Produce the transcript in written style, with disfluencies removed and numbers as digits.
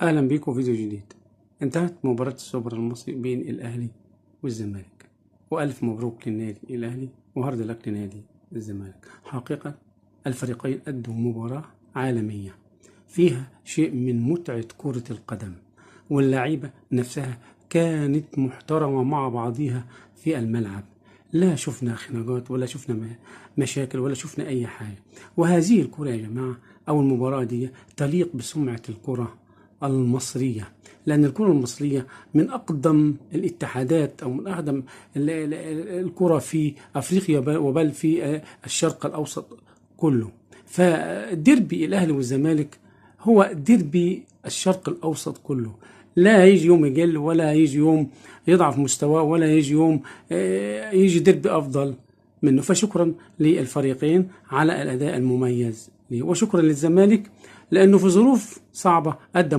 اهلا بيكم في فيديو جديد. انتهت مباراة السوبر المصري بين الاهلي والزمالك، والف مبروك للنادي الاهلي و hard luck لنادي الزمالك. حقيقة الفريقين ادوا مباراة عالمية فيها شيء من متعة كرة القدم، واللعيبة نفسها كانت محترمة مع بعضيها في الملعب، لا شفنا خناقات ولا شفنا مشاكل ولا شفنا أي حاجة. وهذه الكرة يا جماعة أو المباراة دي تليق بسمعة الكرة المصرية، لأن الكرة المصرية من أقدم الاتحادات أو من أقدم الكرة في أفريقيا وبل في الشرق الأوسط كله. فديربي الأهلي والزمالك هو ديربي الشرق الأوسط كله، لا يجي يوم يقل ولا يجي يوم يضعف مستواه ولا يجي يوم يجي ديربي أفضل منه. فشكرا للفريقين على الأداء المميز، وشكرا للزمالك لأنه في ظروف صعبة أدى